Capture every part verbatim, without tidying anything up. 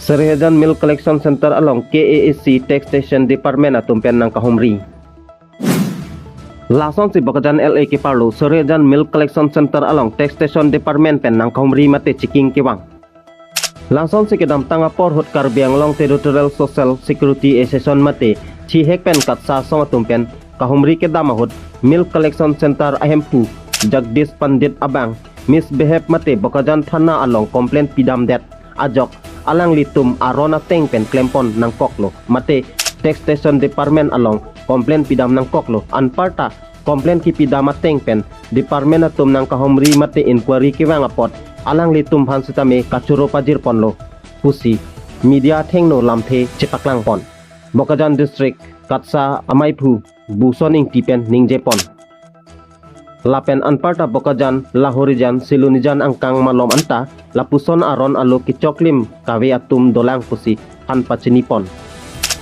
Sarihajan Milk Collection Center along K A A C Taxation Department atum pen nangkahumri. Lasonsi Bokajan L A keparlo Sarihajan Milk Collection Center along Taxation Department pen nangkahumri mate checking kevang. Lasonsi kedamtang apor ahut Karbi Anglong Territorial Social Security Association mate chihek pen KATSA asong atum pen kahumri kedam ahut Milk Collection Center ahemphu Jagdish Pandit abang misbehave mate Bokajan Thana along complaint pidamdet ajok alanglitum aron ateng pen klempon nangkoklo mate Taxation Department along complaint pidam nangkoklo. Anparta complaint kipidam ateng pen department atum nangkahumri mate inquiry kevang apot alanglitum aphan sitame kachoro pajirponlo pusi media athengno lamthe chepaklangpon. Bokajan District KATSA amaiphu Buson Ingti pen ningjepon. Lapen anparta Bokajan, Lahorijan, Silonijan angkang malom anta lapuson aron alo kechoklim kave atum dolang pusi aphan pachinipon.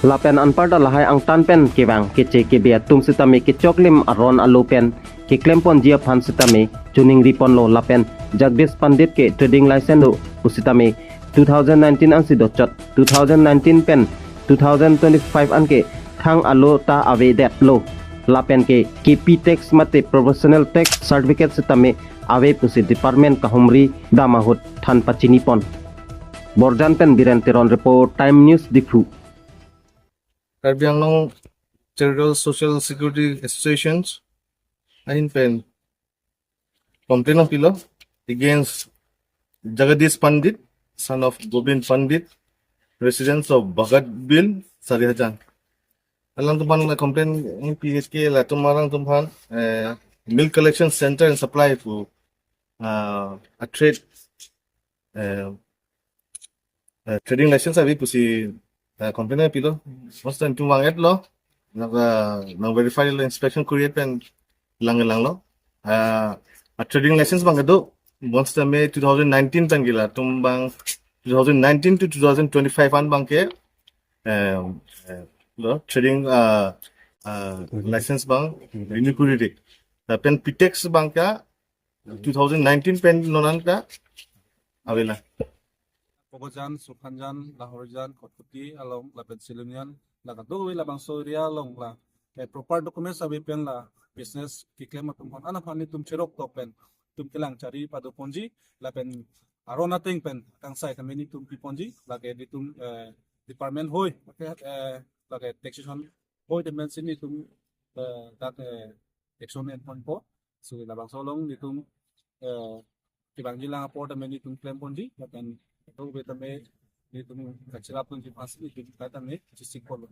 Lapen anparta lahai angtan pen kevang keche kebe atum sitame kechoklim aron alo pen keklemponji aphan sitame choningriponlo lapen Jagdish Pandit ke trading license do pusitame two thousand nineteen ansi dochot, two thousand nineteen pen two thousand twenty-five anke thang alo ta avedetlo. Lapen ke K P tax mate professional tax certificate sitame ave pusi department kahumri dam ahut aphan pachinipon. Borjan pen Biren Teron report, Time News Diphu. Karbi Anglong Territorial Social Security Associations ahin pen complaint nangpilo against Jagadish Pandit, son of Govind Pandit, residents of Bhagat Bill, Sarihajan. Alangtum aphan la complaint nangpi ke latum alangtum aphan, eh, milk collection center and supply pu, ah, a trade, eh, eh, trading license ave pusi, eh, complaint nangpilo. Bonta netum vang-etlo. Nang, eh, nang verify lo, inspection kuri-et pen lang langlo. Eh, a trading license abang kedo. Bonsitame two thousand nineteen pen ke latum abang two thousand nineteen to two thousand twenty-five an abangke, eh, eh, lo trading, eh, eh, license abang renew kuri-et. Lapen P tax abangke two thousand nineteen pen non an ta avelo. Bokajan, Sukhanjan, Lahorijan, Kotkuti along lapen Silonijan, la kadokave labangso area along la, eh, proper documents ave pen la business keklem atum aphan, anaphan netum cherok tok pen netum kelang chari padoponji lapen aron ateng pen kangsai tame netum piponji, lake netum, eh, department hoi, lake, eh, lake taxation hoi tame si netum, eh, dak, eh, action enponpo. So labangso along netum, eh, kevangji lang apor tame netum klemponji, lapen kadokave tame netum kachelapponji aphansi netum kai tame chesik polo.